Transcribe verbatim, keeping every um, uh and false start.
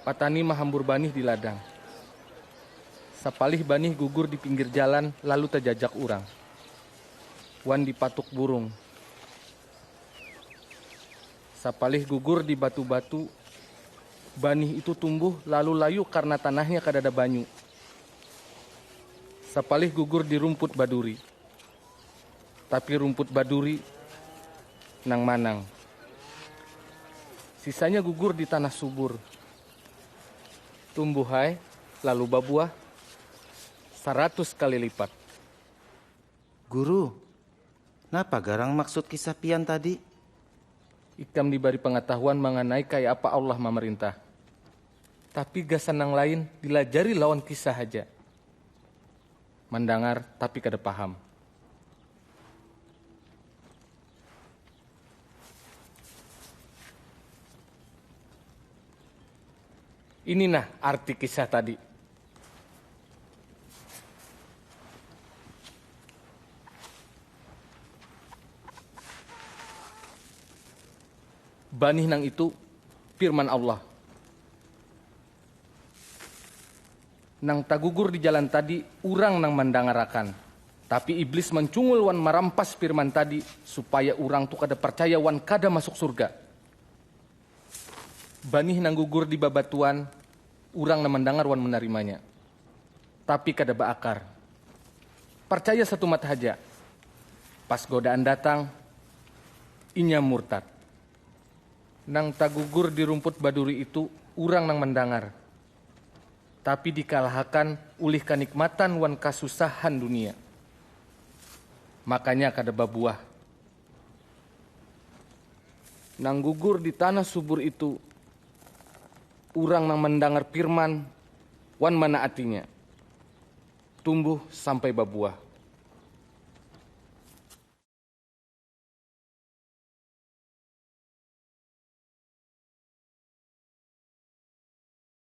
Patani mahambur banih di ladang. Sapalih banih gugur di pinggir jalan lalu tajajak urang. Wan dipatuk burung. Sapalih gugur di batu-batu, banih itu tumbuh lalu layu karna tanahnya kadada banyu. Sapalih gugur di rumput baduri. Tapi rumput baduri nang manang. Sisanya gugur di tanah subur. Tumbuhai, lalu babuah saratus kali lipat. Guru, napa garang maksud kisah pian tadi? Ikam dibari pangatahuan manganai kaya apa Allah mamarintah. Tapi gasan nang lain dilajari lawan kisah haja. Mandangar tapi kada paham. Ini nah arti kisah tadi. Banih nang itu firman Allah. Nang tagugur di jalan tadi urang nang mandangarakan. Tapi Iblis mancungul wan marampas firman tadi supaya urang tu kada parcaya wan kada masuk surga. Banih nang gugur di babatuan, urang nang mandangar wan manarimanya. Tapi kada baakar. Parcaya satumat haja. Pas godaan datang, inya murtad. Nang tagugur di rumput baduri itu urang nang mandangar, tapi dikalahakan ulih kanikmatan wan kasusahan dunia. Makanya kada babuah. Nang gugur di tanah subur itu urang nang mandangar firman wan manaatinya. Tumbuh sampai babuah.